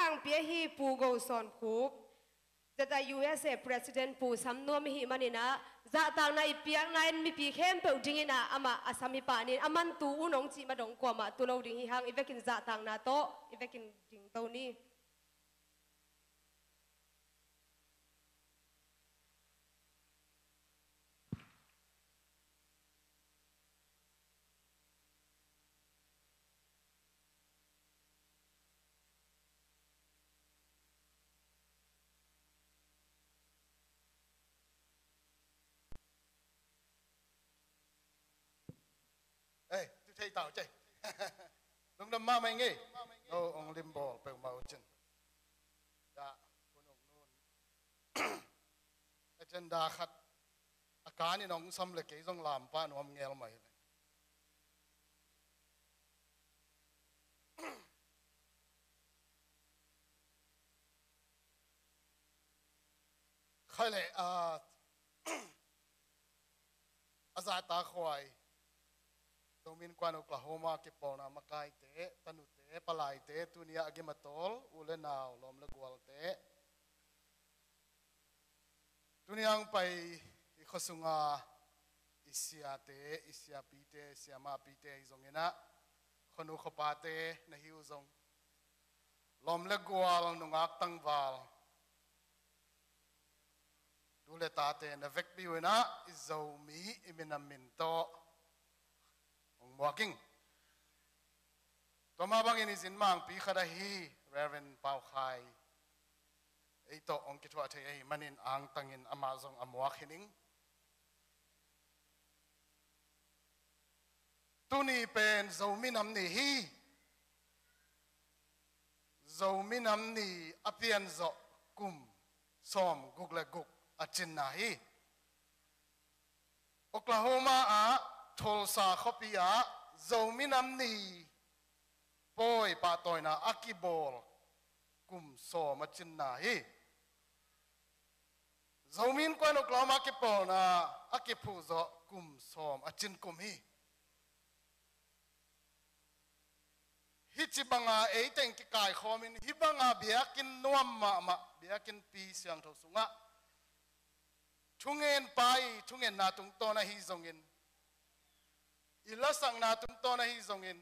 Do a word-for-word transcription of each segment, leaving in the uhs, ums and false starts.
Hangpi ahi Pu Go Sawn Khup, ZIUSA President Pu Sam Nuam i hih manin ah, zahtakna i piakna in mipi khempeuh dingin ah amah a sam hi pah ni in, a mantu un hong cih mah dong kuamah tu lo ding hi hang, i vekin zahtakna tawh i vekin dingto ni. Ei, tu thei tau cei. Lungdam mahmah ing ei. No, ong limbawl peuhmah uh cin. Dah, kun ong nun. Agenda khat a kanin ong sam le kei zong lam pah nuam ngel mah hi le. Khai le, a, a zahtakhuai Zomi Innkuan Oklahoma kipawlna makaite, tanute, palaite, tuni a gim a tawl u le nau, lawm le gualte, tuni hong pai i khuasunga i siate, i siapite, siamahpite ahi zongin ah, khuanu khuapate na hi uh zong, lawm le gual, nungak tangval, tu le tate na vekpi uh in ah, i Zomi i minam min tawh hong muak ing. Tua mah bangin i zin mangpi khat ahi Reverend Pau Khai ei tawh hong kithuah thei ahih manin angtangin amah zong a muak hi ning. Tuni pen Zomi Nam Ni hi. Zomi Nam Ni a pianzawh kum sawm guk le guk a cinna hi. Oklahoma ah Tulsa khuapi ah Zomi Nam Ni pawi pahtawina a kibawl kum sawm a cinna hi. Zomi Innkuan Oklahoma kipawlna a kiphuhzawh kum sawm a cin kum hi. Hih ci banga ei teng kikaikhawmin, hih banga biakinn nuam mahmah, biakinnpi siangtho sungah thungenpa i thungenna tungtawn ahi zongin, i lasakna tungtawn ahi zongin,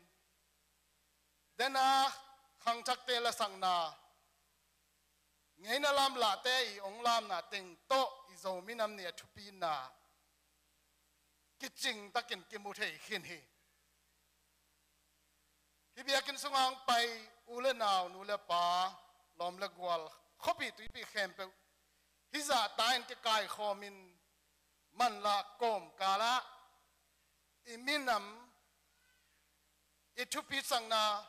dena khangthakte lasakna, ngeina lamlahte i ong lamna teng tawh i Zomi Nam Ni a thupina kicing takin kimu thei khin hi. Hih biakinn sungah hong pai u le nau, nu le pa, lawm le gual, khuapi tuipi khempeuh hih zahta in kikaikhawmin, manlah kawmkalah i minam i thupisakna,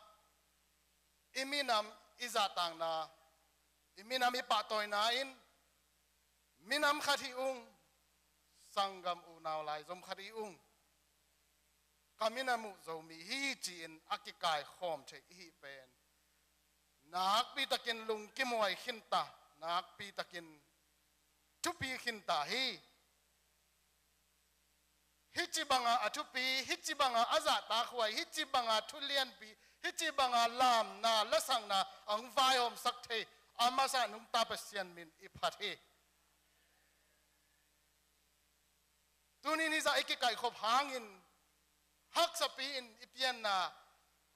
i minam i zahtakna, i minam i pahtawina in minam khat hi ung, sanggam unau laizom khat hi ung, ka minam uh Zomi hi ci-in a kikaikhawm theih i hih pen nakpitakin lungkimuai khinta, nakpitakin thupi khinta hi. Hih ci banga a thupi, hih ci banga a zahtakhuai, hih ci banga thulianpi, hih ci banga lamna lasakna a hong vaihawmsak thei a masa nungta Pasian min i phat hi. Tunin hih zah i kikaihkhop hangin haksapi-in i pianna,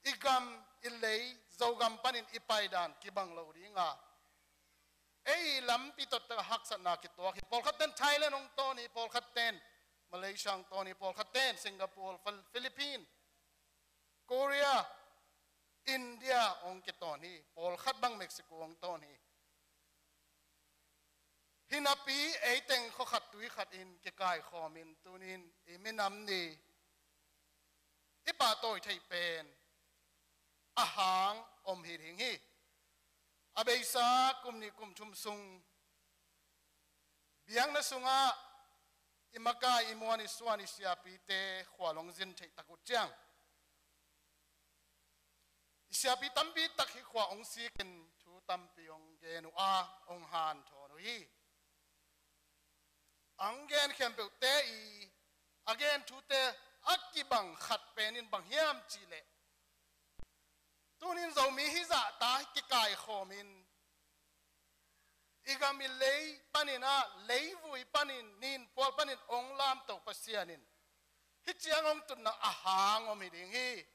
i gam, i lei, Zogam panin i paidan kibang lo dinga, ei lampi tawh tawh haksatna kituak hi. Pawlkhat ten Thailand hong tawn hi, pawlkhat ten Malaysia hong tawn hi, pawlkhat ten Singapore, Phil-, Philippines, Korea, India hong kitawn hi, pawlkhat bang Mexico hong tawn hi. Hinapi ei teng khua khat tui khatin kikaikhawmin tunin i minam ni i pahtawi theih pen a hang om hi ding hi. A beisa kum nih kum thum sung biakna sungah i makai, i muan, i suan, i siapite khua long zin theih tak uh ciang, i siapi tampi tak hih khua hong sikin thu tampi hong gen uh a, hong hanthawn uh hi. Hong gen khempeuhte i a gen thute a kibang khat penin bang hiam cihleh, tunin Zomi hih zahta I gam i lei panin ah, leivui panin, ninphual panin ong lamto Pasian in hih ciang ong tutna a hang om hi ding hi.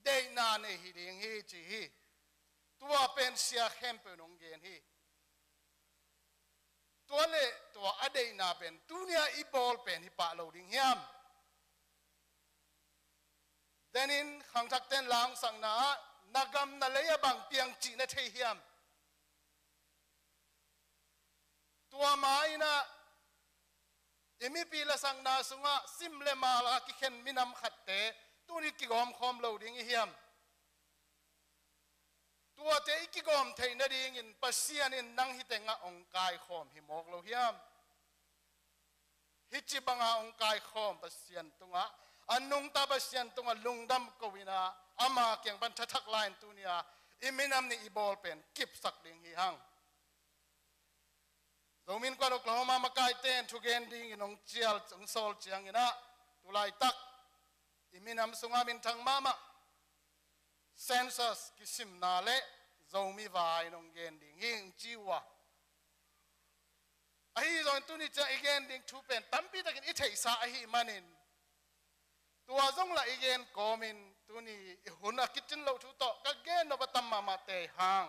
Deihna nei hi ding hi ci hi. Tua pen sia khempeuh in ong gen hi. Tua le tua a deihna pen tunia i bawl pen hi pah lo ding hiam? Denin khangthakten langsakna ah na gam na lei a bang piang cih na thei hiam? Tua ma-in ah i mipi lasakna sungah sim le mal a kikhen minam khatte tuni kigawm khawm lo ding i hiam? Tuate i kigawm theih nadingin Pasian in nang hi tengah ong kaikhawm hi mawk lo hiam? Hih ci banga ong kaikhawm Pasian tungah, a nungta Pasian tungah lungdam ko-in ah, ama kiang pan thathak lai-in tunia i minam nih i bawl pen kipsak ding hi hang. Zomi Innkuan Oklahoma makaite in thugen dingin ong cial, ong sawl ciangin ah, tulaitak i minam sungah minthang mahmah census kisimna le Zomi vai in ong gen ding hi ong ci uh a. Ahi zongin tuni ciang i gen ding thu pen tampi takin i theihsa ahih manin, tua zong lah i gen kawmin tuni i hun a kicin loh thu tawh ka gen nop a tam mahmahte hang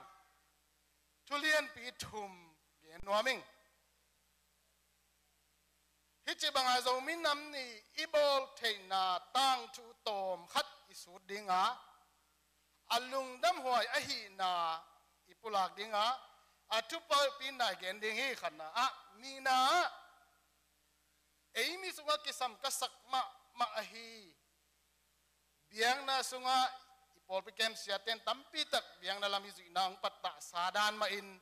thu lianpi thum gen nuam ing. Hih ci banga Zomi nam nih i bawl theihna tangthu tawm khat i sut dinga, a lungdamhuai ahihna i pulak dinga, a thupalpihna i gen ding hi. Khatna ah, nihna ah, ei mi sungah kisam ka sak mahmah ahi biakna sungah i pawlpi kem siaten tampitak biakna lam i zuihna hong pattahsa dan mahin,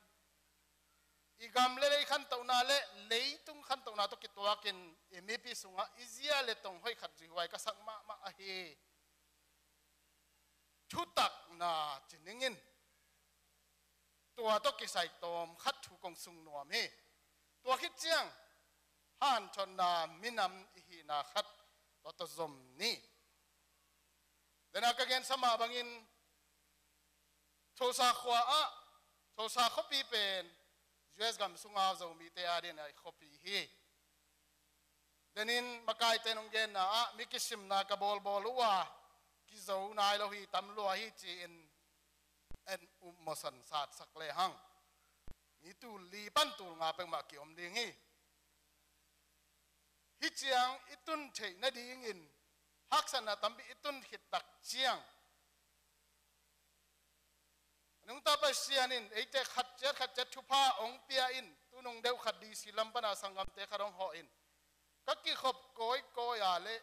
i gam le lei khantohna le leitung khantohna tawh kituakin i mipi sungah i zia le tong hoih khat zuihhuai ka sak mahmah ahi thutakna ci ning in, tua tawh kisai tawm khat thu kong sung nuam hi. Tua khit ciang hanthotna minam i hihna khat tua tawh zom ni. Dena ka gensa mah bangin Tulsa khua ah, Tulsa khuapi pen U S gam sunga Zomite adingin a khuapi hi. Denin makaite in hong genna ah, mi kisimna ka bawlbawl uh a, kizo nai lo hi, tam lua hi ci-in en upmawhsan satsak lehang, mi tul li pan tul nga peuhmah kiom ding hi. Hih ciang i tun theih nadingin haksatna tampi i tun khit tak ciang, a nungta Pasian in eite khat ciat khat ciat thupha hong pia in, tunung deuh khat D C lam pana sanggamte khat hong hawh in, ka kikhop kawikawi a le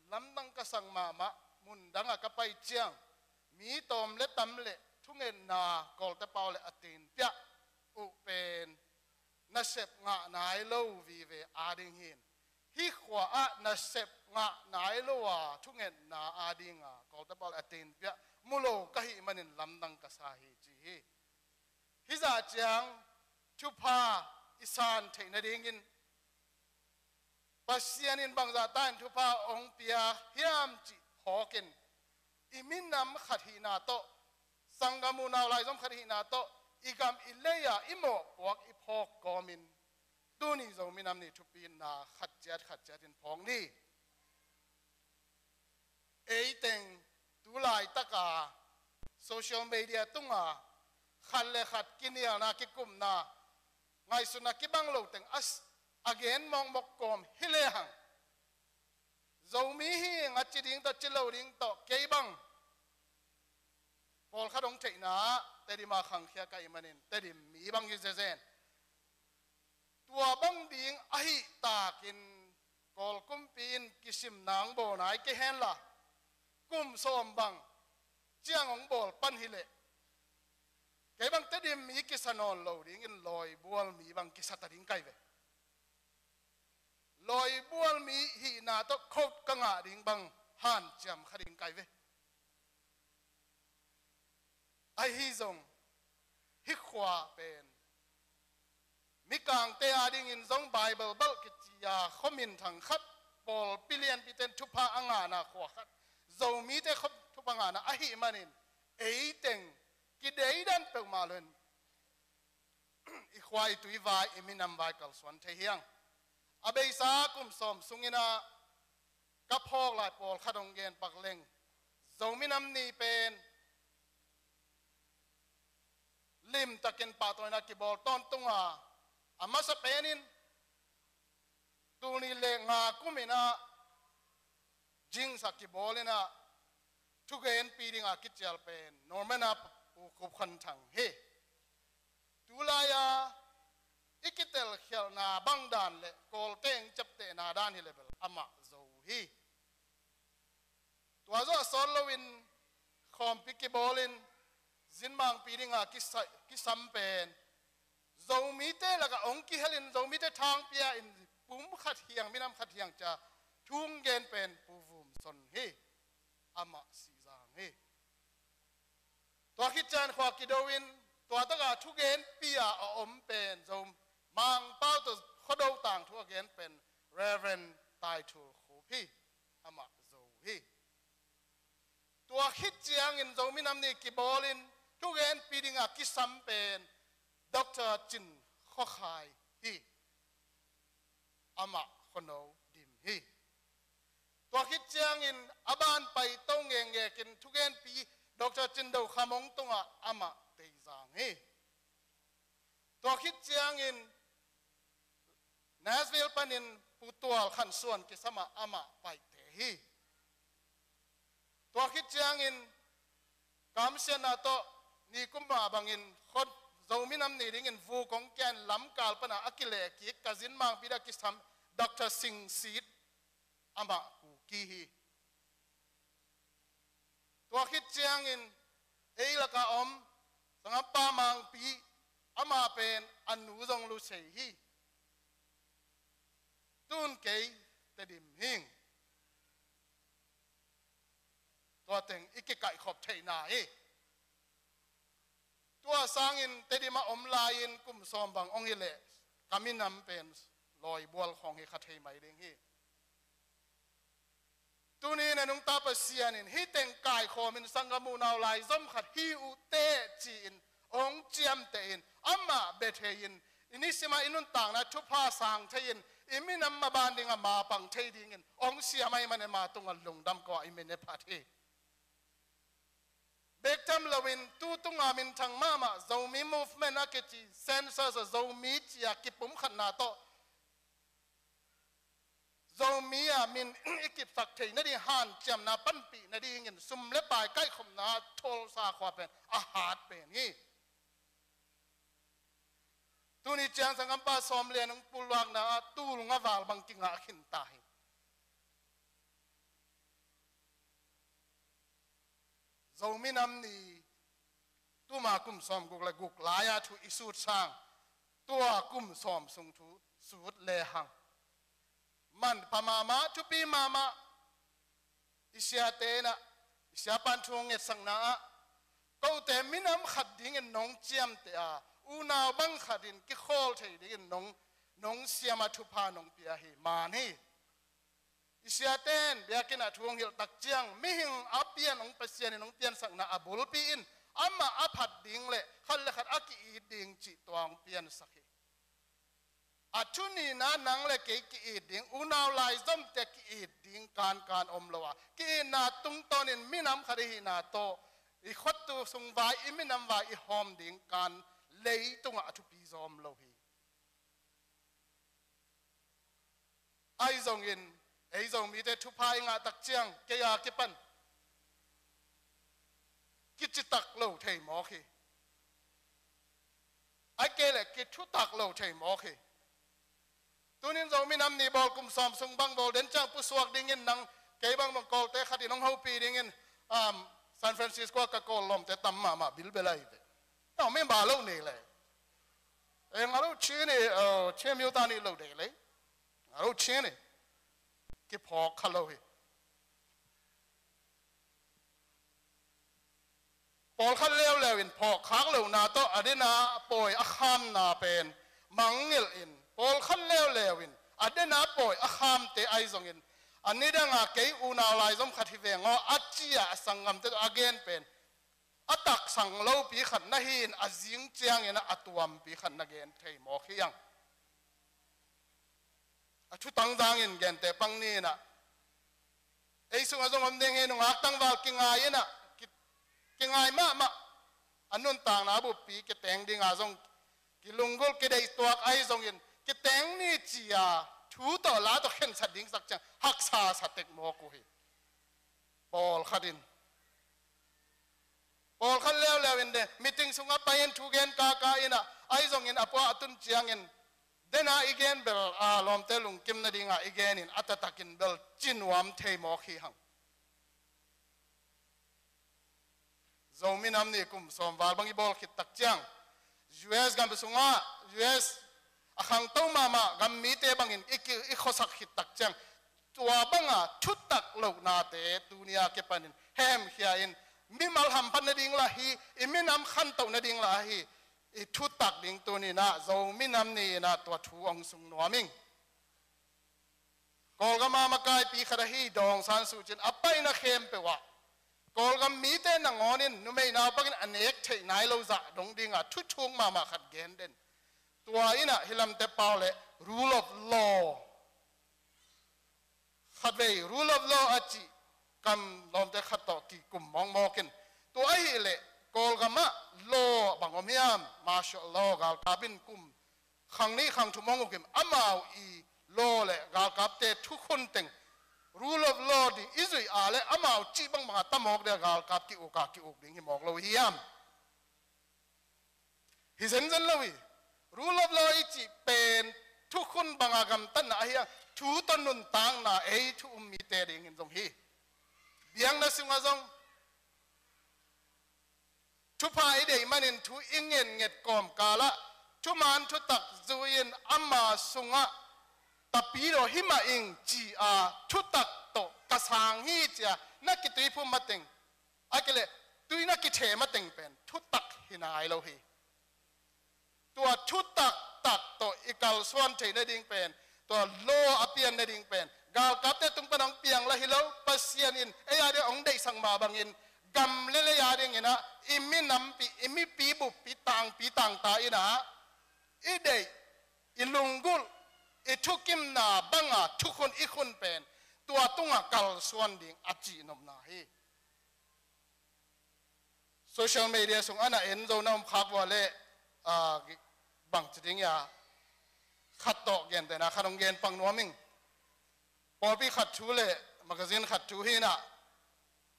lamdang ka sak mahmah mundang ah ka pai ciang, mi tawm le tam le thungetna kawlte pau le a tinpiah uh pen nasep ngah nai lo vive ading hi in, hih khua ah nasep ngah nai lo a thungetna adinga kawlte pau le a tinpiah mu lo ka hih manin lamdang ka sa hi ci hi. Hih zah ciang thupha i san theih nadingin Pasian in bangzah ta in thupha hong pia hiam cih phawkin, i minam khat hihna tawh, sanggam unau laizom khat hihna tawh, i gam i lei-a i mawhpuak i phawk kawmin, tuni Zomi nam nih thupina khat ciat khat ciat in phawk ni. Eiteng tu laitaka social media tunga khat le khat kinialna, kikupna, ngaihsutna kibang lo teng a s-, a gen mawkmawk kawm hi lehang, Zomi hi ing a ci ding tawh, ci lo ding tawh, kei bang pawlkhat hong theihna ah Tedim a khangkhia ka hih manin Tedim mi bang hi zezen. Tua bang ding ahih takin Kawl kumpi in kisimna hong bawl nai kei henla, kum sawm bang ciang hong bawl pan hileh, kei bang Tedim mi kisa nawn lo dingin lawibual mi bang kisa ta ding kai ve. Lawibual mi hihna tawh khot ka ngah ding bang hanciam kha ding kai ve. Ahi zong, hih khua pen mikangte adingin zong Bible balh kici a khua minthang khat, pawlpi lianpite in thupha a ngahna khua khat, Zomite khua thupha ngahna ahih manin, eiteng kideidan peuhmah loin kua i tui vai, i minam vai kalsuan thei hiang. A beisa kum sawm sungin ah ka phawk lai pawlkhat hong gen pak leng, Zomi Nam Ni pen limtakin pahtawina kibawl tawntung a, a masa penin tul nih le nga kumin ah Jingsa kibawl in ah thugenpi dinga kicial pen Norman a Pu Khup Khan Thang hi. Tulai-a i kitelkhialhna bang dan le Kawlte'n ciaptehna dan hi le bel amah Zo hi. Tua zawh a sawt loin khawmpi kibawlin zinmangpi dinga kisa-, kisam pen Zomite lakah hong kihelin Zomite thangpia in pum khat hiang, minam khat hiang cia thu hong gen pen Pu Vum Son hi. Amah Sihzang hi. Tua khit ciang khua kido in tua takah thugenpi a a om pen Zo Mangpau tawh Khuado tangthu a gen pen Reverend Tai Thul Khup hi. Amah Zo hi. Tua khit ciangin Zomi Nam Ni kibawlin thugenpi dinga kisam pen Doctor Cin Khua Khai hi. Amah Khuano dim hi. Tua khit ciangin a ban pai to ngekngekin thugenpi Doctor Cin Do Kham hong tungah amah Teizang hi. Tua khit ciangin Nashville panin Pu Tual Khan Suan kisam a amah Paite hi. Tua khit ciangin kamsiatna tawh nikum mah bangin khua Zomi Nam Ni dingin vuk hong kia in lamkal pana a kilehkik ka zinmangpi a kisam Doctor Sing Sit amah Kuki hi. Tua khit ciangin ei lakah om sanggampa Mangpi, amah pen a nu zong Lusei hi. Tun kei Tedim hing. Tua teng i kikaihkhop theihna hi. Tua sangin Tedim a om lai-in kum sawm bang hong hi leh ka minam pen Lawibual khawng hi kha thei mai ding hi. Tuni-in a nungta Pasian in hih teng kaikhawmin sanggam unau laizom khat hi uh teh ci-in hong ciamteh in amah bia thei-in i nisim a i nuntakna thupha sang thei-in i minam maban dingah mapang thei dingin hong siam ahih manin ama tungah lungdam ko-a i min i phat hi. Bek tham loin tu tunga minthang mahmah Zomi Movement a kici census a Zomi ci-a kipumkhatna tawh Zomi a min i kipsak theih nading hanciamna panpih nadingin sum le pai kaihkhopna tholsa khua pen a hat pen hi. Tuni ciang sanggampa Sawm Lian hong pulakna ah tul nga val bang kingah khin ta hi. Zomi Nam Ni tuma kum sawm guk le guk lai-a thu i sut sang tua kum sawm sung thu sut lehang manpha mahmah, thupi mahmah. I siate in ah, i siapa'n thu ngetsakna ah kote minam khat dingin nong ciamteh a, unau bang khatin kikhawl thei dingin nong, nong siam a, thupha nong pia hi. Man hi. I siate'n biakinn ah thu hong hilh tak ciang mihing a pian hong Pasian in hong piansakna a bulpi in amah a phat ding le khat le khat a ki-it ding cih tua hong piansak hi. A thu nihna nang le kei ki-it ding, unau laizomte ki-it ding kankan om lo a, ki-itna tungtawnin minam khat i hihna tawh i khuatu sung vai, i minam vai i hawm ding kan leitungah a thupi zaw om lo hi. Ahi zongin ei Zomite thupha i ngah tak ciang kei a kipan kicitak lo thei mawk hi. Ahih kei leh kithutak lo thei mawk hi. Tunin Zomi Nam Ni bawl kum sawm sung bang bawl den ciang pusuak dingin nang kei bangbang Kawlte khatin hong hopih dingin, um, San Francisco ah ka Kawl lawmte tam mahmah bilbel ahi ve. Nang mi ba lo nei le. Eh, nga lo chi ni, oh, chi miu ta ni lo dei le. Nga lo chi ni. Kiphawk kha lo hi. Pawlkhat leuleu in phawkkhak lohna tawh a dena pawi a khamna pen mangngilh in, pawlkhat leuleu in a dena pawi a khamte ahi zongin a nidanga kei unau laizom khat hi veng aw a ci-a a sanggamte tawh a gen pen a taksang lopi khat na hi in, a zing ciangin a tuampi khat na gen thei mawk hi hang. A thutang zangin gente pang ni in ah, ei sungah zong om ding hi, nungak tangval kingai in ah, ki-, kingai mahmah, a nuntakna buppi kiteng dinga zong kilunggulh kideih tuak ahi zongin, kiteng ni ci-a thu tawh la tawh khensat ding sak ciang haksa sa tek mawk uh hi. Pawlkhat in, pawlkhat leuleu in de, meeting sungah pai in thu gen kaka in ah, ahi zongin a pua a tun ciangin, dena i gen bel, a, lawmte lungkim nadinga i gen in, a taktakin bel ci nuam thei mawk hi hang. Zomi Nam Ni kum sawm val bang i bawl khit tak ciang, U S gam sungah, U S a khangto mahmah gam mite bangin i ki-, i khuasak khit tak ciang, tua banga thutak lohnate tuni a kipanin hemkhia in, mimal hamphat nading lah hi, i minam khantoh nading lah hi, i thutak ding tuni in ah Zomi Nam Ni in ah tua thu hong sung nuam ing. Kawlgam a makaipi khat ahi Daw Aung San Suu Kyi in a paina khempeuh ah Kawlgam mite nangawn in numei naupang in a nek theih nai lo zah dong dinga thu thuk mahmah khat gen den. Tua in ah hi lamte pau le rule of law, khatvei rule of law a cih kam lawmte khat tawh kikum mawkmawk in, tua ahih leh Kawlgam ah law bang om hiam? Martial law, galkap in kum khang nih khang thum hong uk in, amau i law le galkapte thukhun teng, rule of law ding i zuih a le amau cih bangbang a ta mawk dia galkap ki-uk a ki-uk ding hi mawk lo hi hiam? Hi zenzen lo hi. Rule of law i cih pen thukhun banga gamtatna ahi a, thu tawh nuntakna ei thu um mite dingin zong hi. Biakna sungah zong thupha i deih manin thu i ngetnget kawmkal ah thuman thutak zui in ama sungah tapidaw hi mah ing ci-a thutak tawh ka sang hi ci-a na kituiphum mateng, a kileh tui na kithe mateng pen thutak hi nai lo hi. Tua thutak tak tawh i kalsuan theih nading pen, tua law a pian nading pen galkapte tung pan hong piang lah hi lo, Pasian in ei a ding hong deihsak mah bangin gam le lei a dingin ah i minampi, i mipi buppi, tangpi tangta in ah i deih, i lunggulh, i thukimna banga thukhun i khun pen tua tungah kalsuan ding a cihnopna hi. Social media sung a na en zo na om khak vua leh, a, bangci ding ia khat tawh gentehna khat hong gen pang nuam ing. Pawlpi khat thu le magazine khat thu hi in ah,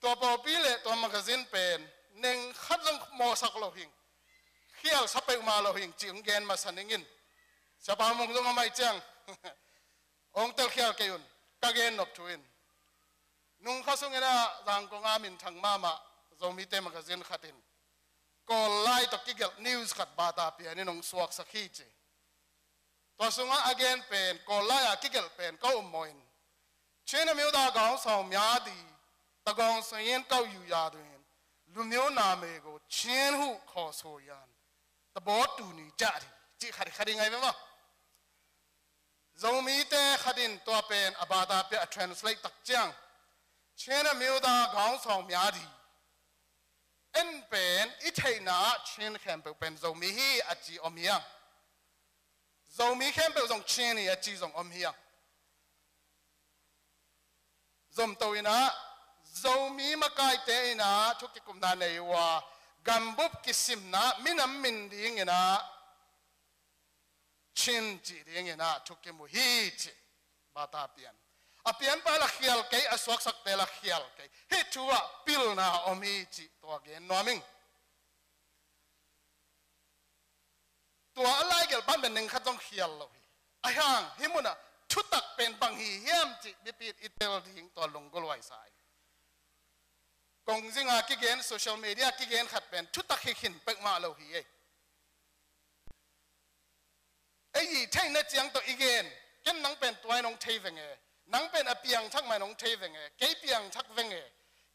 tua pawlpi le tua magazine pen neng khat zong mawhsak lo hing, khialsa peuhmah lo hing ci hong gen masa ning in. Siapa Mung zong a mai ciang hong telkhial kei un, ka gen nop thu in. Nungkha sungin ah Zangkong a minthang mahmah Zomite magazine khat in Kawl lai tawh kigelh news khat bata pian in hong suaksak hi ci. Tua sungah a gen pen, Kawl lai a kigelh pen ka um maw in, ချင်းအမျိုးသားခေါင်းဆောင်များသည် သန်းခေါင်စာရင်းကောက်ယူရာတွင် လူမျိုးနာမည်ကို ချင်းဟုခေါ်ဆိုရန် သဘောတူနေကြသည် ci khat khat i ngai ve maw. Zomite khat in tua pen a bata pia a translate tak ciang, ချင်းအမျိုးသားခေါင်းဆောင်များသည် en pen i theihna ah Chin khempeuh pen Zomi hi a ci om hiang. Zomi khempeuh zong Chin hi a ci zong om hiang. Zomto in ah Zomi makaite in ah thu kikumna nei uh a, gambup kisimna minam min ding in ah Chin cih ding in ah thukim uh hi ci. Bata pian, a pianpa la khial kei, a suaksakte la khial kei, hih thu ah pilna om hi cih tua gen nuam ing. Tua a laigelh pan pen neng khat zong khial lo hi. A hang hih munah thutak pen bang hi hiam cih bipit i tel ding tua lunggulh huaisa ing. Kongzinga kigen, social media kigen khat pen thutak hi khin peuhmah lo hi ei. Ei i theihna ciang tawh i gen, ken nang pen tua in hong thei veng e, nang pen a piangthak mah in hong thei veng e, kei piangthak veng e,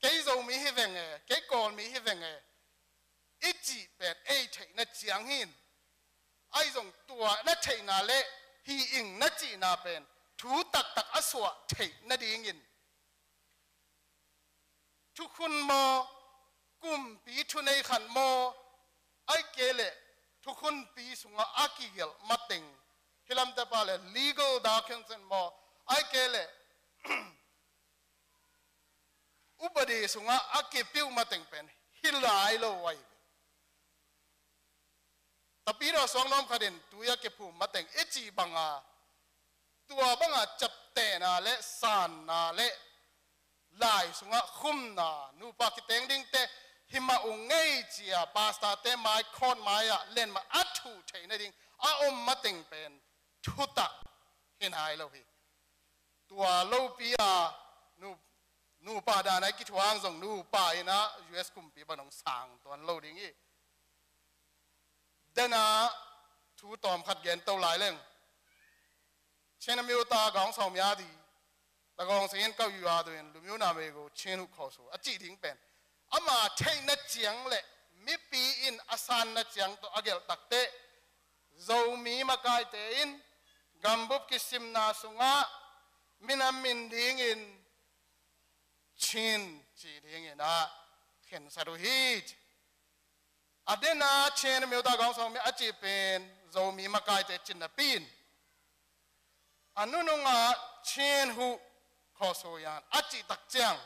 kei Zomi hi veng e, kei Kawlmi hi veng e, i cih pen ei theihna ciang hi in. Ahi zong tua na theihna le hi ing na cihna pen thu taktak a suah theih nadingin thukhun maw, kumpi thunei khat maw, ahih kei leh thukhunpi sungah a kigelh mateng, hih lamte pah leh legal documents maw, ahih kei leh upadi sungah a kipia uh mateng pen hi lai lo ahi ve. Tapidaw suak nuam khat in tui a kiphum mateng i cih banga, tua banga ciaptehna le sanna le lai sungah khumna, nupa kiteng dingte hi mah ung ei ci-a pastorte mai, court mai-ah len mah a thuh theih nading a om mateng pen thutak hi nai lo hi. Tua lopi-a nu, nupa dan a i kithuah hang zong nupa in ah U S kumpi bang hong sang tuan lo ding hi. Dena thu tawm khat gen to lai leng, Chin amyotha gawng sawm ya di, Tagawng singin kau yu a duin, lumyuna meigo Chin huh khawsu a cih ding pen ama theihna ciang le mipi in a sanna ciang tawh a gelh takteh, Zomi makaite in gambup kisimna sungah minam min dingin Chin cih dingin ah khensat uh hi ci. A dena Chin amyotha gawng sawm ya a cih pen Zomi makaite cih napi in, a nunungah Chin huh khawsu yan a cih tak ciang,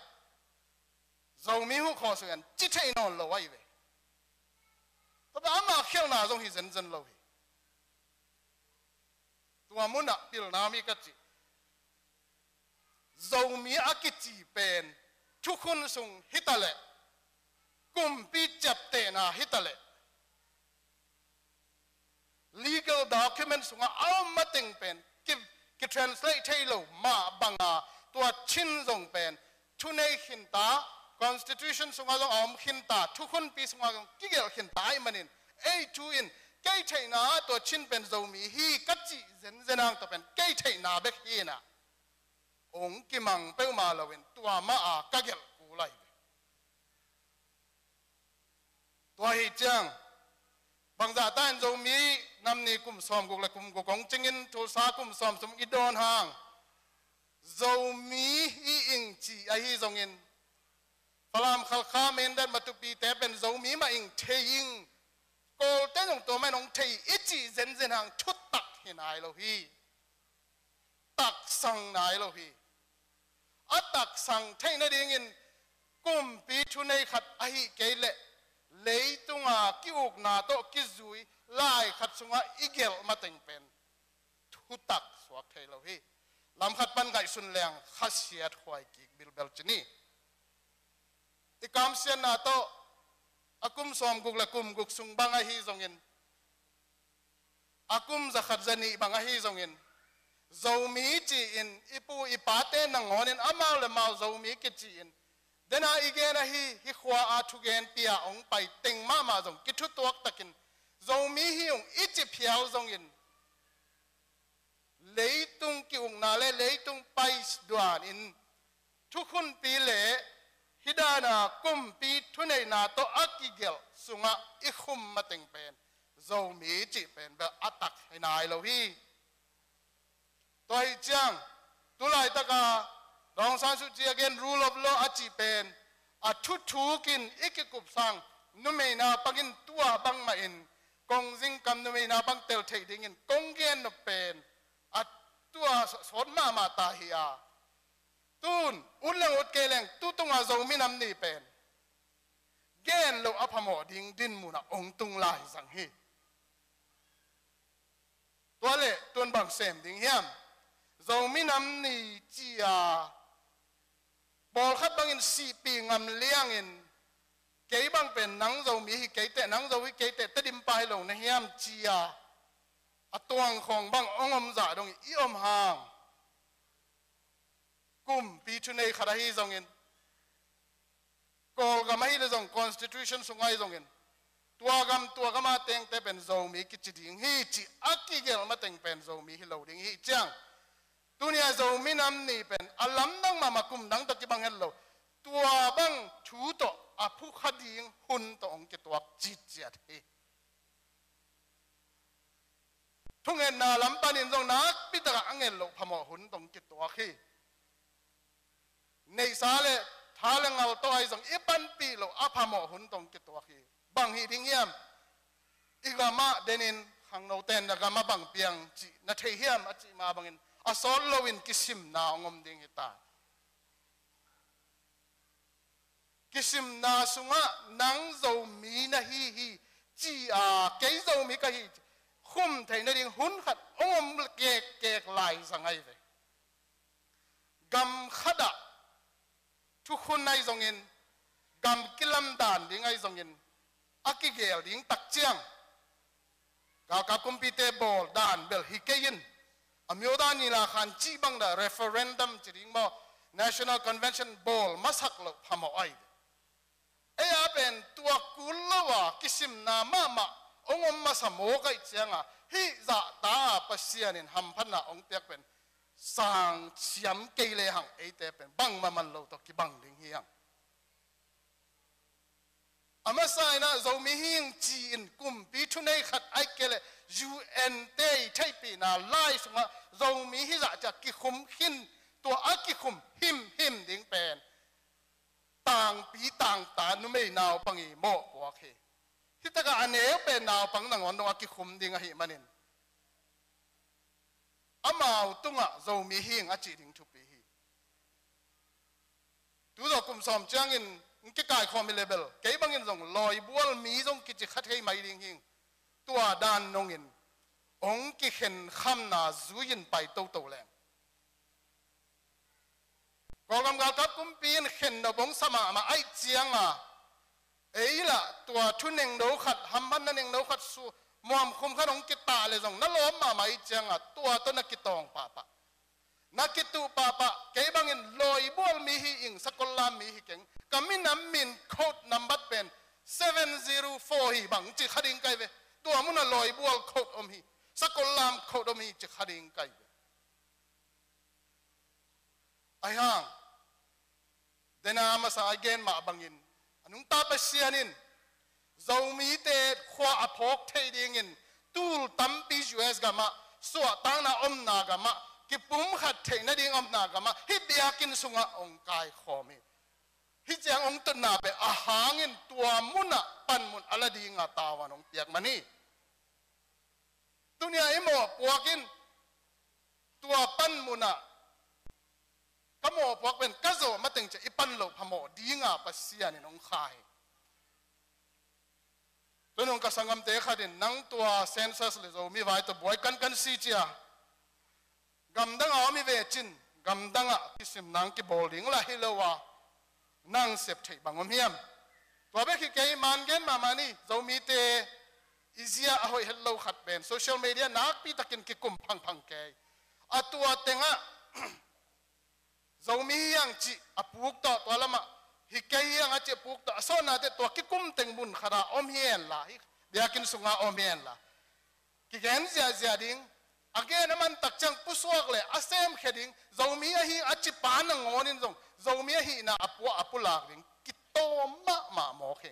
Zomi huh khawsu yan ci thei nawn lo ahi ve. Tua pen ama khialhna zong hi zenzen lo hi. Tua munah pilna mi ka cih, Zomi a kici pen thukhun sung hi ta leh, kumpi ciaptehna hi ta leh, legal document sungah a om mateng pen ki, kitranslate thei lo mah banga, tua Chin zong pen thunei khinta, constitution sungah zong a om khinta, thukhunpi sungah zong kigelh khinta ahih manin, ei thu in kei theihna ah tua Chin pen Zomi hi ka cih zenzen hang, tua pen kei theihna bek hi in ah, hong kimang peuhmah loin tua mah a ka gelh kul ahi ve. Tua hi ciang, bangzah ta in Zomi nam ni kum sawmguk le kum guk hong cingin, Tulsa kum sawmthum i dawn hang, Zomi hi ing ci ahi zongin, Falam, Khalkha, Mindat, Matupi te pen Zomi mah ing, thei ing, Kawlte zong tua mah in hong thei i cih zenzen hang thutak hi nai lo hi. Taksang nai lo hi. A taksang theih nadingin kumpi thunei khat ahih kei leh leitunga ki-ukna tawh kizui lai khat sungah i gelh mateng pen thutak suak thei lo hi. Lam khat pan ngaihsun leng khasiat huai kik bilbel ci ni. I kamsiatna tawh a kum sawmguk le kum guk sung bang ahi zongin, a kum zakhat zanih bang ahi zongin, Zomi ci-in i pu i pate nangawnin amau le mau Zomi kici-in, dena i gen ahi, hih khua a thugenpi-a hong pai teng mahmah zong kithutuak takin, Zomi hi ung i ci phial zongin, leitung ki-ukna le leitung pai duanin thukhunpi le hih dana kumpi thuneihna tawh a kigelh sungah i khum mateng pen Zomi cih pen bel a tak hi nai lo hi. Tua hi ciang, tu laitaka Daw Aung San Suu Kyi a gen rule of law a cih pen a thuthukin i kikup sang, numei naupangin tua bangmahin kongzing kam numei naupang tel theih dingin kong gen nop pen a tua sawt mahmah ta hi a, tun ut leng ut kei leng tu tunga Zomi Nam Ni pen gen loh a phamawh ding dinmun ah hong tung lai zang hi. Tua leh tun bang sem ding hiam? Zomi Nam Ni ci-a pawlkhat bangin sihpih ngam liangin, kei bang pen nang Zomi hi kei teh, nang Zo hi kei teh, Tedim pa hi lo na hiam ci-a a tuangkhawng bang hong om zah dong i om hang. Kumpi thunei khat ahi zongin, Kawlgam ahih leh zong constitution sung ahi zongin, tua gam, tua gam a tengte pen Zomi kici ding hi cih a kigelh mateng pen Zomi hi lo ding hi ciang, tuni-a Zomi Nam Ni pen a lamdang mahmah, kum dang tawh kibang het lo, tua bang thu tawh a phukha ding hun tawh hong kituak citciat hi. Thungetna lam panin zong nakpi takah a nget loh phamawh hun tawh hong kituak hi. Neihsa le Tha le ngal tawh ahi zong i panpih loh a phamawh hun tawh kituak hi. Bang hi ding hiam? I gamah denin khangnote in na gamah bang piang cih na thei hiam a cih mah bangin a sawt loin kisimna hong om ding hi ta. Kisimna sungah nang Zomi na hi hi ci-a kei Zomi ka hi ci khum theih nading hun khat hong om kekkek lai zang ahi ve. Gam khatah thukhun ahi zongin, gam kilamdan ding ahi zongin, a kigel ding tak ciang galkap kumpite bawl dan bel hi kei in, a myo dan ni la khan cih bang dah referendum ci ding maw, National Convention bawl masak loh phamawh ahi. Ei a pen tua kul lo a kisimna mahmah hong om masa mawk ahi cianga hih zahta a Pasian in hamphatna hong piak pen sang siam kei lehang eite pen bangmah man lo tawh kibang ding hi hang. A masa inah Zomi hi ing ci-in kumpi thunei khat ahi kei leh U N te i theihpihna lai sungah Zomi hi zah ciah kikhum khin, tua a kikhum himhim ding pen tangpi tangta numei naupang i mawhpuak hi. Hih takah a neu pen naupang nangawn dong a kikhum ding ahih manin amau tungah Zomi hi ing a cih ding thupi hi. Tuzaw kum sawm ciangin hong kikaikhawm hi le bel kei bangin zong lawibual mi zong kici kha thei mai ding hi ing. Tua dan nungin hong kikhen khamna zui-in pai toto leng. Kawlgam galkap kumpi in khen nop hong sa mahmah ahi cianga ei lah tua thunengno khat, hamphatna nengno khat su muamkhum khat hong kitah le zong na lawm mahmah ahi cianga tua tawh na kitawng pahpah, na kituh pahpah. Kei bangin lawibual mi hi ing, sakollam mi hi keng, ka minam min code nambat pen seven zero four hi bang ci kha ding kai ve. Tua munah lawibual code om hi, sakollam code om hi ci kha ding kai ve. Ahi hang dena masa a gen mah bangin a nungta Pasian in Zomite khua a phawk thei dingin tul tampi U S gamah suahtakna omna gamah kipumkhat theih nading omna gamah hih biakinn sungah hong kaikhawm hi. Hih ciang hong tutna pen a hangin tua munah panmun a la dinga tavuan hong piak man hi. Tunia i mawhpuak in tua panmunah ka mawhpuak pen ka zawh mateng ciah i pan loh phamawh dinga Pasian in hong kha hi. Tunung ka sanggamte khat in nang tua census le Zomi vai tawh buai kankan si cia, gamdangah om hi ve cin, gamdangah kisim nang kibawl ding lah hi lo a, nang sep theih bang om hiam? Tua bek hi kei, man gen mahmah ni, Zomite i zia a hoih het lo khat pen social media nakpi takin kikum phangphang kei. A tua tengah Zomi hi hang cih a puk tawh, tua lamah hi kei hi hang a cih a puk tawh a sawtnate tua kikum teng mun khatah om hi henla, hi biakinn sungah om hi henla, kigen ziahziah ding, a gen a man tak ciang pusuak le a semkhia ding, Zomi ahi a cipa nangawn in zong Zomi ahihna a pua a pulak ding kitawm mahmah mawk hi.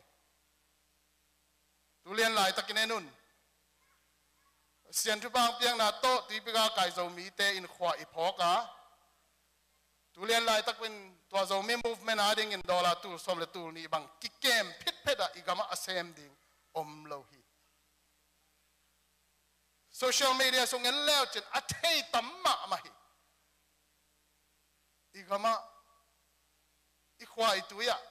Tulian laitakin en un. Sian thupha piakna tawh tuipi galkai Zomite in khua i phawk a, tulian laitakin tua Zomi movement a dingin dollar tul sawm le tul nih bang kikem phitphet ah i gamah a sem ding om lo hi. Social media sung en leucin a thei tam mahmah hi. I gamah, i khua i tui ah,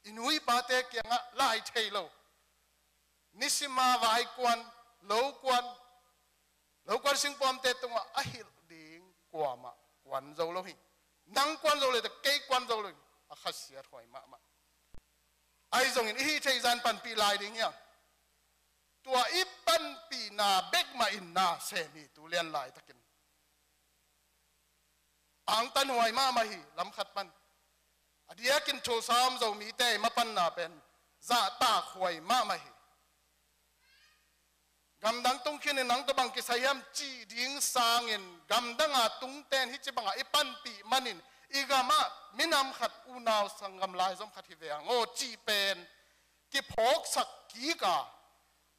i nu i pate kiangah lai thei lo, nisima vaikuan, lokuan, lokuan singpawmte tungah a hilh ding kuamah kuan zo lo hi. Nang kuan zo le teh kei kuan zo lo hi. A khasiat huai mahmah. Ahi zongin i hih theih zan panpih lai ding hiam? Tua i panpihna bek mah in na sem hi, tulian laitakin. Angtan huai mahmah hi, lam khat pan. A diakin Tulsa om Zomite i mapanna pen zahtak huai mahmah hi. Gamdang tung khinin nang tawh bang kisai hiam cih ding sangin gamdanga tungten hih ci bangah i panpih manin i gamah minam khat, unau sanggam laizom khat hi ve hang aw cih pen kiphawksak kik a,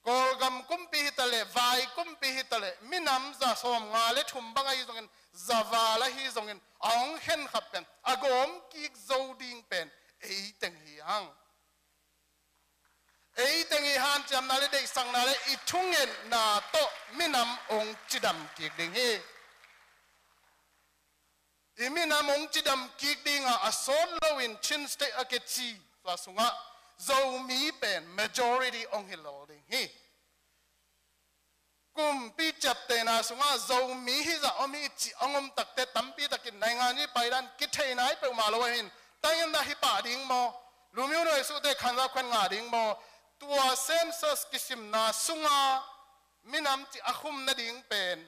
Kawlgam kumpi hi taleh, vai kumpi hi taleh, minam za sawmnga le thum bang ahi zongin, za val ahi zongin, a hong khen khat pen, a gawm kik zo ding pen, ei teng hi hang. Ei teng i hanciamna le deihsakna le i thungetna tawh minam hong cidam kik ding hi. I minam hong cidam kik dinga a sawt loin Chin State a kici tua sungah Zomi pen majority hong hi lel ding hi. Kumpi ciaptehna sungah Zomi hizah om hi cih hong om takte tampi takin naingan i paidan kithei nai peuhmah lo ahin, tainna hi pah ding maw? Lumyo nuai suhte khanza khuan ngah ding maw? Tua census kisimna sunga minam cih a khum nading pen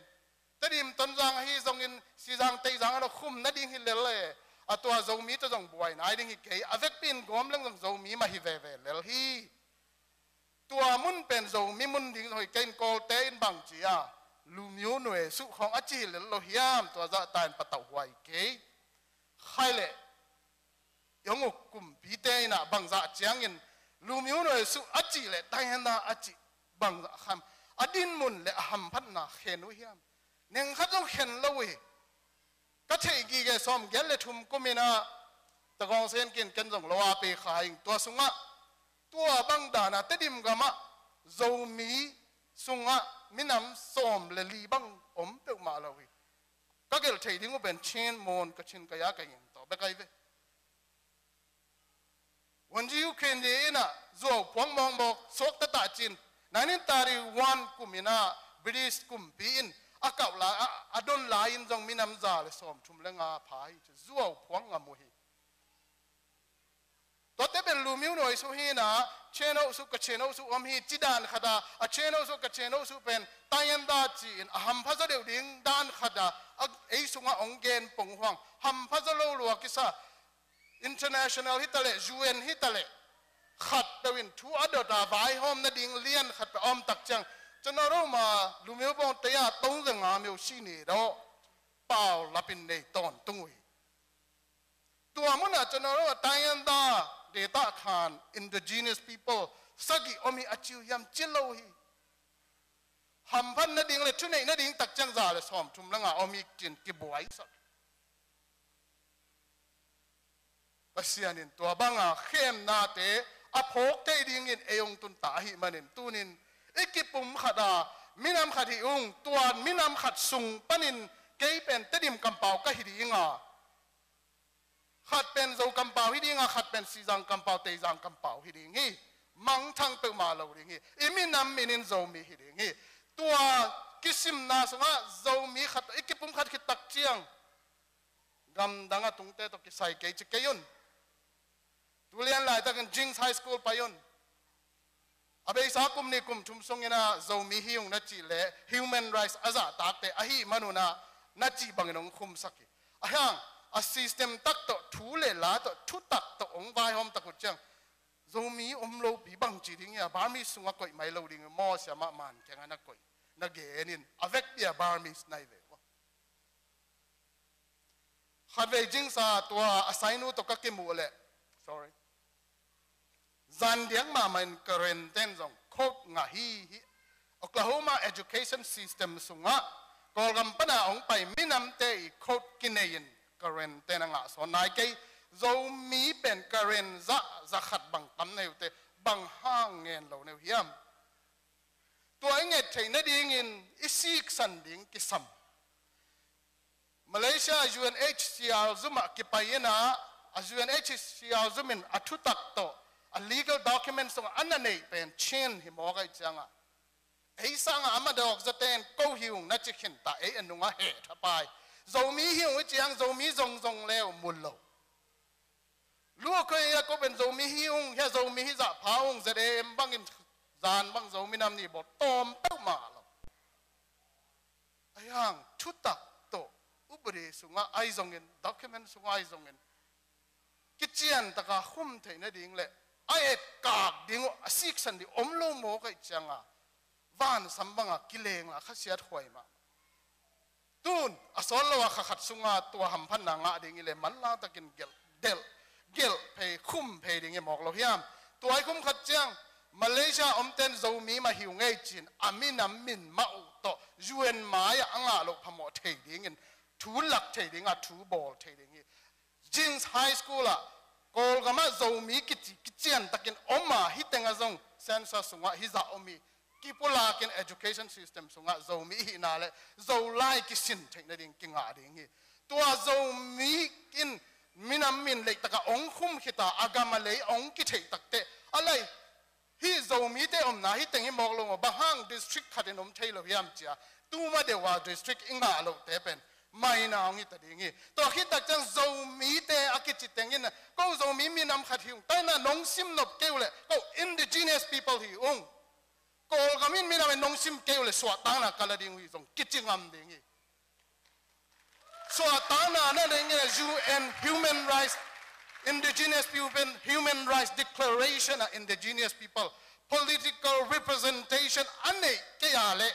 Tedim Tonzang ahi zongin Sizang Teizang a lo khum nading hi lel e. A tua Zomi tawh zong buai nai ding hi kei. A vekpi in gawm leng zong Zomi mah hi veve lel hi. Tua mun pen Zomi mun ding zong hi kei in Kawlte in bang ci a, Lumyo nuai suh khawng a ci hi lel lo hiam, tua zahta in patauh huai kei. Khai leh i hong uk kumpite in ah bangzah ciangin Lumyo nuai suh a cih le tainna a cih bangzah kham a dinmun le a hamphatna khen uh hiam? Neng khat zong khen lo uh hi. Ka theih gige sawmgiat le thum kum in ah Tagawng Sen Kin ken zong lo a pe kha ing. Tua sungah tua bang dana Tedim gamah Zomi sungah minam sawm le li bang om peuhmah lo hi. Ka gelh theih ding uh pen Chin, Mon, Kachin, Kaya, Kayin tawh bek ahi ve. Wan ji Ukraine di in ah zuau phuang mawkmawk suak tatah cin, nineteen thirty-one kum in ah British kumpi in a kauh lai, a, a don lai in zong minam za le sawmthum le nga pha hi ci, zuau phuang ngam uh hi. Tuate pen Lumyo nuai suh hi in ah, Chin ho suh, Kachin ho suh om hi ci dan khat a, a Chin ho suh, Kachin ho suh pen tainna ci in a hampha zaw deuh ding dan khat a, a ei sungah hong gen pong uh hang, hampha zaw lo lua kisa, international hi taleh, U N hi taleh, khat peuh in thu a dot a vaihawm nading lian khat peuh a om tak ciang, Chin National Army Lumyo bawngte a tong ze nga myo si ni daw, pau lap in nei tawntung uh hi. Tua mun ah Chin National Army tainna data khan indigenous people sagih om hi a ci uh hiam? Ci lo hi. Hamphat nading le thuneih nading tak ciang za le sawmthum le nga om hi cin kibuaisak. Pasian in tua banga khemnate a phawk thei dingin ei hong tunta ahih manin tunin i kipum khat a minam khat hi ung, tuan minam khat sung panin kei pen Tedim kampau ka hi ding a, khat pen Zo kampau hi ding a, khat pen Sizang kampau, Teizang kampau hi ding hi. Mangthang peuhmah lo ding hi. I minam min in Zomi hi ding hi. Tua kisimna sungah Zomi khat i kipum khat khit tak ciang gamdang a tungte tawh kisai kei ci kei un. Tulian laitakin Jings High School pai un. A beisa kum nih kum thum sungin ah Zomi hi ung na cih leh human rights a zahtakte ahih manun ah na cih bangin hong khumsak hi. A hiang a system tak tawh, thu le la tawh, thutak tawh hong vaihawm tak uh ciang Zomi om lopi bang ci ding hi a, Burmese sungah koih mai lo ding hi maw, siamah man kengah na koih, na genin a vekpi a Burmese nai ve maw? Khatvei Jings a tua a sainu tawh ka kimuh leh, sorry, zan diak mahmah in Karen ten zong quote ngah hi hi. Oklahoma education system sungah Kawlgam pana hong pai minamte i quote kinei in Karen ten a ngah sawn nai kei. Zomi pen Karen zah, za khat bang tam na hi uh teh, bang hang ngen lo na hi uh hiam? Tua i nget theih nadingin i siksan ding kisam. Malaysia U N H C R zum ah kipai in ah, a U N H C R zum in a thutak tawh, a legal document sungah a na neih pen Chin hi mawk ahih ciangah, ei sangah a madawk zaten ko hi ung na ci khin ta, ei a nungah heh thapai. Zomi hi ung i ciang Zomi zongzong leu mul lo. Luakhoih a ko pen Zomi hi ung, hia Zomi hi zah pha ung, Z A M bangin zan bang Zomi nam ni bawl tawm peuhmah lo. A hiang thutak tawh, upadi sungah ahi zongin, document sungah ahi zongin, kician taka khum theih nading le a etkak ding uh, a siksan ding om lo mawk ahih cianga vansam banga kileng la khasiat huai mah. Tun a sawt lo a kha khat sunga tua hamphatna ngah ding i le manlang takin gelh, delh, gelh phei, khum phei ding i mawk lo hiam? Tua i khum khat ciang Malaysia omten Zomi mah hi uh ngei ci-in a minam min mah uh tawh U N mai-ah a ngah loh phamawh thei dingin thu lak thei dinga thu bawl thei ding hi. Jings High School ah Kawlgam ah Zomi kici kician takin om a, hih tengah zong census sungah hih zah om hi. Kipulakin education system sungah Zomi ihihna le Zolai kisin theih nading kingah ding hi. Tua Zomi in minam min leitak ah hong khum khit a, a gam a lei hong kitheih takteh a lai hih Zomite omna hih teng hi mawk lo maw, bang hang district khat in om thei lo hiam ci a, tuma deuh a district i ngah lohte pen maina hong hi ta ding hi. Tua khit tak ciang Zomite a kici teng in, ko Zomi minam khat hi ung, taina nong sim nop kei uh leh ko indigenous people hi ung, Kawlgam in minam in nong sim kei uh leh suahtakna ka la ding uh hi zong kici ngam ding hi. Suahtakna na neih ngiat a U N Human Rights, Indigenous People Human Rights Declaration ah Indigenous People political representation a neih kei a leh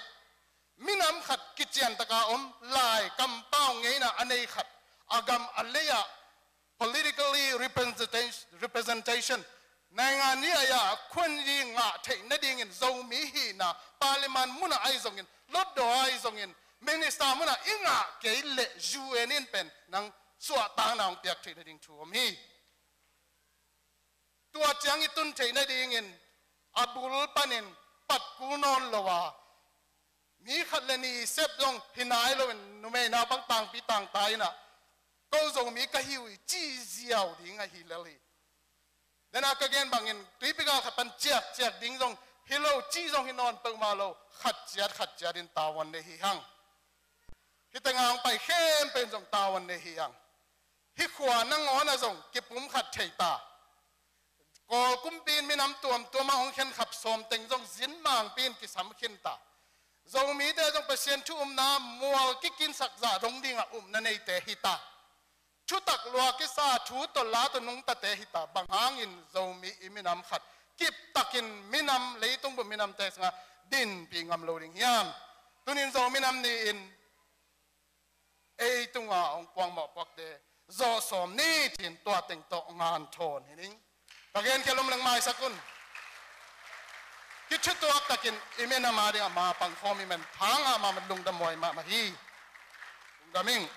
minam khat kician taka om lai kampau ngeina a nei khat a gam a lei ah politically representation, representation naingan ni a ya khun yi ngah theih nadingin Zomi hihna parliament munah ahi zongin, lotdaw ahi zongin, minister munah i ngah kei leh U N in pen nang suahtakna hong piak theih nading thu om hi. Tua ciang i tun theih nadingin a bul panin patkul nawn lo a, mi khat le nih sep zong hi nai loin numei naupang tangpi tangta in ah ko Zomi ka hi uh hi ci ziau ding ahi lel hi. Dena ka gen bangin tuipi gal khat pan ciakciak ding zong hi lo, ci zong hi nawn peuhmah lo, khat ciat khat ciat in tavuan nei hi hang. Hih tengah hong pai khempeuh in zong tavuan nei hi hang. Hih khua nangawn ah zong kipum khat thei ta. Kawl kumpi in minam tuamtuam ah hong khenkhap sawm teng zong zin mangpi in kisam khin ta. Zomite zong Pasian thu upna mual kikinsak zah dong dingah upna neite hi ta. Thutak lua kisa, thu tawh la tawh nungtate hi ta. Bang hangin Zomi i minam khat kiptakin minam, leitung bup minamte sungah dinpih ngam lo ding hiam? Tunin Zo minam ni-in ei tunga hong puang mawhpuakte zawh sawm ni ci-in tua teng tawh ngan thawn hi ning. Ka genkhial um leng maisak un. Kithutuak takin i minam a dingah mapang khawm i men thang ah mahmah, lungdam huai mahmah hi. Lungdam ing.